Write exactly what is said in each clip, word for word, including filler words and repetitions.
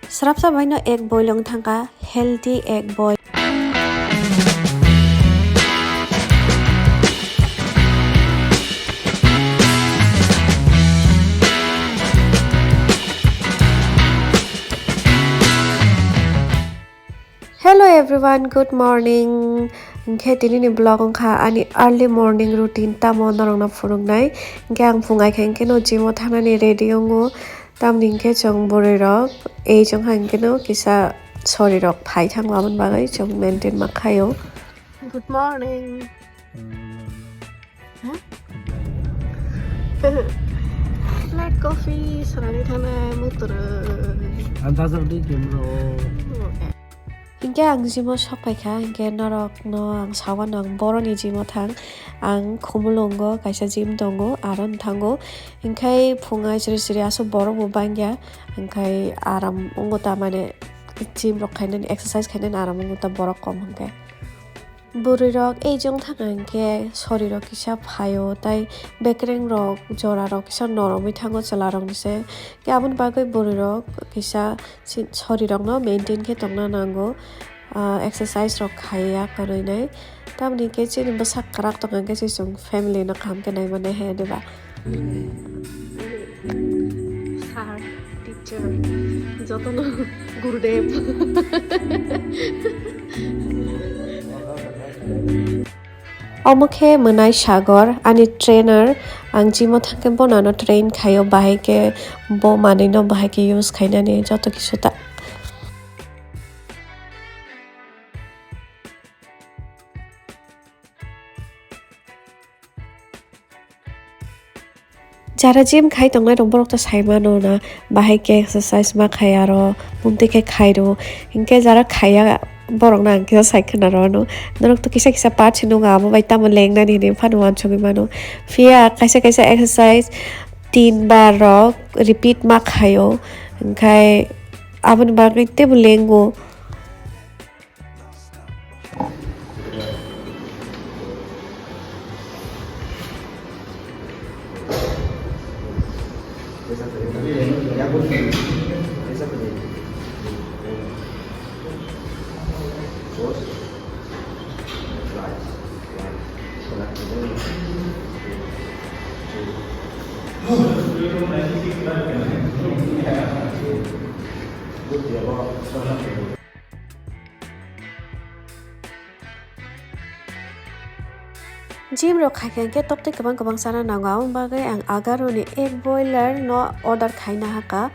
Srapsa baino egg boil wng thangkha, healthy egg boil. Hello everyone, good morning. Hinkhe tinini vlog wngkha ani early morning routine, tamo norokno phunuknai. Hinkhe ang phung aikha hinkhe no gym o thangnani ready wngo. Tamni hinkhe chwng bwrwi rok age wngkha hinkhe no kisa sori rok phai thango, aboni bagwi chwng maintain ma khaio. Good morning. Hmm. Huh? Black coffee swnamwi thangnai mutrwi. Ang dajak di gym rok. Hinkhe ang gym o sok phaikha, hinkhe norokno ang saui mano, ang boroni gym o thang, ang Khumulwngo kaisa gym tongo, aro thango. Hinkhe phung ai siri siri aswk borok bo bangya, hinkhe aram wngo ta, mane gym rok khainani, exercise khainani aram wngo ta borok kom hinkhe. Bwrwi rok age wng thangkha hinkhe sori rok kisa phaio, tai bekereng rok jora rok kisa noromwi thango chwla rok ni se. Khe aboni bagwi bwrwi rok kisa si-, sori rok no maintain khe tongna nango, ah, exercise rok khaiya kwrwinai. Tamoni khe chini bwsak kwrak tongkha hinkhe se chwng family no kaham khe nai mannai he, diba? Sir, teacher, jotono Gurudev. Omo khe mwnai Sagor, ani trainer. Ang gym o thangkhe bono ano train khaio, bahai khe bo manwino bahai khe use khainani joto kisu ta. Jara gym khai tongnai rok borok to sai mano na, bahai khe exercise ma khai aro mumtwi khe khai rw. Hinkhe jara khaiya borok no ang kisa sai khwna rw ano. Norok to kisa kisa part se nukha abo bai tamo lengnani hinwi phano uansugwi mano. Phiya kaisa kaisa exercise tin bar rok repeat ma khaio. Hinkhe aboni bagwi teibo lengo. Gym rok khai khe hinkhe toktwi kwbang kwbang chana nango, aboni bagwi ang Agaro ni egg boiler no order khaina hakha.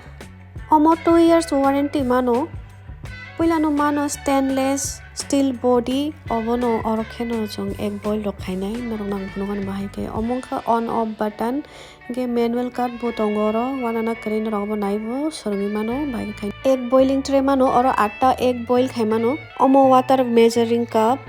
Omo two years warranty mano. Puilano mano stainless steel body, obono oro kheno chwng egg boil rok khainai, norok nang phunukgo bahai khe. Omo wngkha on off button. Hinkhe manual card bo tongo oro, uanana kwrwi norok bo naibo swrwngwi mano, bahai khe khai. Egg boiling tray mano, oro atta egg boil khai mano. Omo water measuring cup.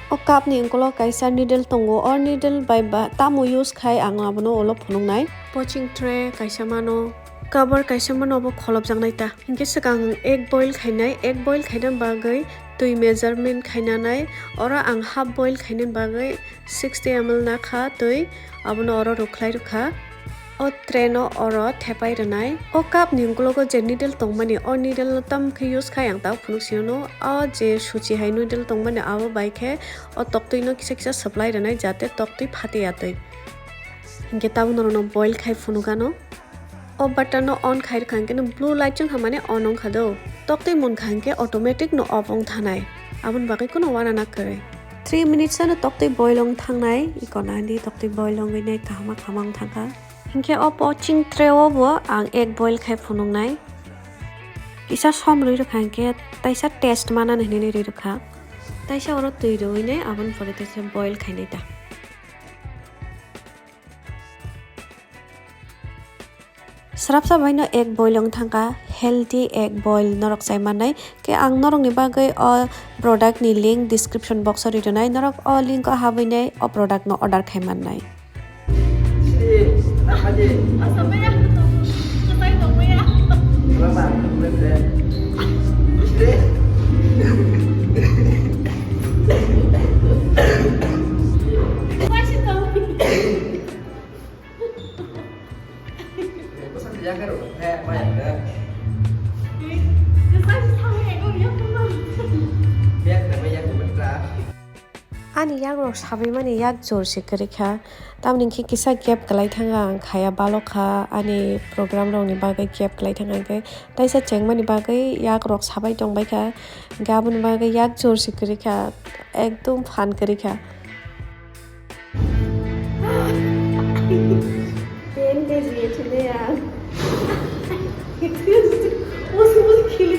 O cup ni ukulok kaisa needle tongo, o needle bai ba tamo use khai ang abono ulo phunuknai. Poaching tray kaisa mano, cover kaisa mano, obo kholopjaknai ta. Hinkhe swkang egg boil khainai, egg boil khaina bagwi twi measurement khainanai, oro ang half boil khaina bagwi sixty M L nakha twi, abono oro rwkhlai rwkha. O tray no oro thepai rwnai. O cup ni ukologo je needle tongmani, o needle no tam khe use khai ang tabuk phunuk sio no. O je suchi hai needle tongmani, abo bai khe o toktwi no kisa kisa swplai rwnai, jate toktwi phatiya twi. Hinkhe tabuk norok no boil khai phunuk ano. O button no on khai rwkha hinkhe no blue light chwngkha mane on wngkha do. Toktwi munkha hinkhe automatic no off wng thanai. Aboni bagwi kheno uanana kwrwi. Three minutes ano toktwi boil wng thangnai. Iko nadi toktwi boil wngwi nai kaham kaham wng thangkha. Hinkhe o poaching tray o bo ang egg boil khai phunuknai. Kisa som rwi rwkha hinkhe taisa taste manani hinwi rwi rwkha. Taisa oro twi rwi nai, aboni pore taisa boil khainai ta. Srapsa baino egg boil wng thangkha, healthy egg boil norok chai mannai. Khe ang norokni bagwi o product ni link description box o ri rwnai, norok o link o habwi nai o product no order khai mannai. Ani yakrok sabaimani yak jor se kwrwi kha, tamni hwnkhe kisa gap kwlai thangkha, ang khaya balo kha, ani program rokni bagwi gap kwlai thangkha, hwnkhe taisa chengmani bagwi yakrok sabai tongbai kha, hwnkhe aboni bagwi yak jor se kwrwi kha, ekdum phan kwrwi kha. Ten kg chile ya. Usu usu khili.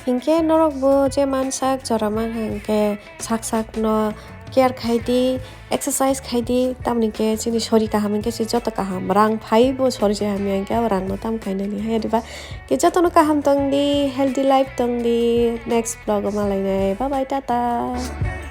Hinkhe norokbo je mansak jora mankha hinkhe sak sakno care khai di, exercise khai di, tamni khe chini sori kaham hinkhe se joto kaham. Rang phaibo sori se hamya hinkhe abo rangno tam khainani hai diba. Khe jotono kaham tong di, healthy life tong di, next vlog o malainai. Bye bye, tata.